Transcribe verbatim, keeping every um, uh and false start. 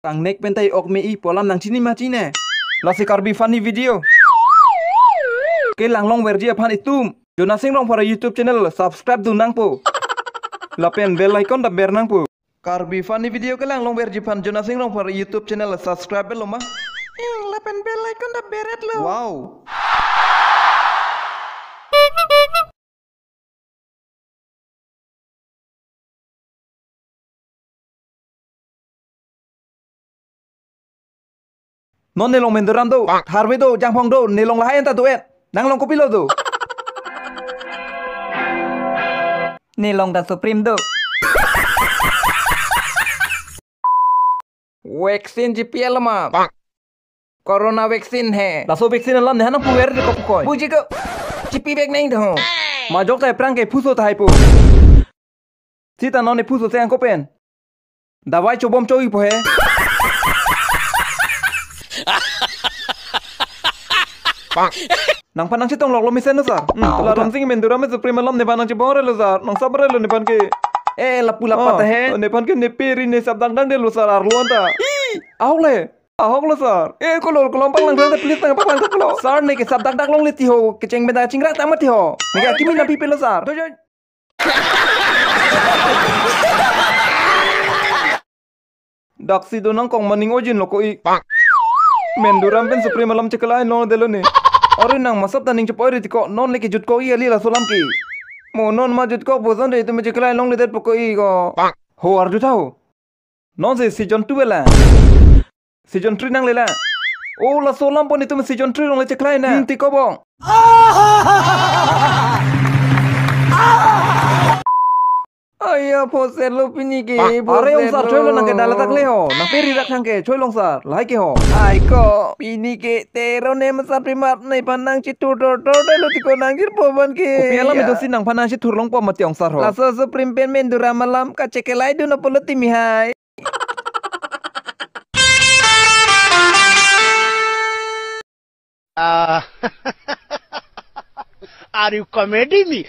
Tangnek pen ta i-ok me-i pu alam nangchini ma chine? Lasi Karbi funny video kelang longverji aphan itum Jonas Sing Rongphar YouTube channel subscribe dun nangpo. Lapen bell icon ta ber nangpo. Karbi funny video kelang longverji aphan Jonas Sing Rongphar YouTube channel subscribe lo ma? Ing, lapen bell icon ta beret lo. Wow. Non nelong Menduram do, Tharve do, Jangphong do, nelong lahai anta do-et. Nanglong kopilo do? Nelong ta Supreme do. Vaccine chipi alam ma? Corona vaccine he. Laso vaccine alam ne hanang puver de kopukoi. Buji ko. Chipi bek neng do. Majok ta ephrang ke phuso tahai po. Sita non ne phuso se angko pen. Dawai chobom choi po he. Nangphan nangchetong lok lo mesen lo sir. Hmm, la Ramsing Menduram me Supreme alam nephan nangchebong re lo sir. Nang sab re lo nephan ke. Eh, lapu lapa ta he. Oh, nephan ke nepe ri ne sab dangdang de lo sir, arlo anta. Ih, ahok le. Ahok lo sir. Eh, kolo, kolo, paklang thang de, please, nang paklang thang kolo. Sir, ne ke sab dakdak longle ti ho, kecheng benda chingrak tama ti ho. Ne ke akimi na pipe lo sir. Doi, doi. Daksi do nangkong maning ojin lo ko-i. Menduram pen Supreme alam chekelai non de lo ne. Ore nang masap ta ning chepoi ri ti ko, non le kejut ko-i ali laso alam ke. Mo non ma jut ko bosan de itum chekelai longledet po ko-i ko. Ho arju tha ho. Non si season two la. Season three nangle la. Oh, laso alam pon itum season three longle chekelai na. Hmm, ti ko bong. Aya, phoset lo pini ke, phoset lo. Are ong sir, choi lo nang ke dala tak le ho. Nang pe ri rak thang ke, choi long sir. Lahai ke ho. Ai ko, pini ke Teron ne masat primar nephan nangchethur tor tor lo ti ko nang jirpo ban ke. Kopi alam do si nangphan nangchethur longpo mati ong sir ho. Laso Supreme pen Menduram alam kachekelai dun apot lo timi hai. Ah, are you comedy me?